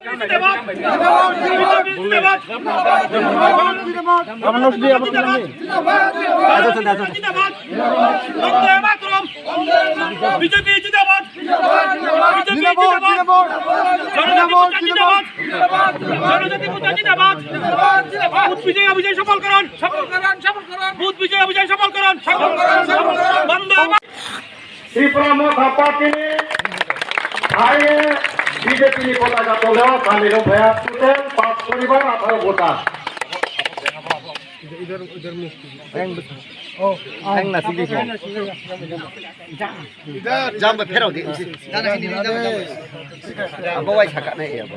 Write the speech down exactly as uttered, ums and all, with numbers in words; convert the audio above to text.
জিন্দাবাদ। বিজেপি জিন্দাবাদ। জিন্দাবাদ। বন্দে মাতরম। বিজেপি জিন্দাবাদ। বিজেপি জিন্দাবাদ। জনজাতি মোর্চা জিন্দাবাদ। জনজাতি মোর্চা জিন্দাবাদ। বুথ বিজয় অভিযান সফল করুন। বুথ বিজয় অভিযান সফল করুন। বন্দে মাতরম। Tipra Motha Party ni hai B J P ni potaka toleo sami rok phaya total pas poribar atharo gota. Ang na sigi ko. Jam ba pherao di. Abo wai saka nai abo.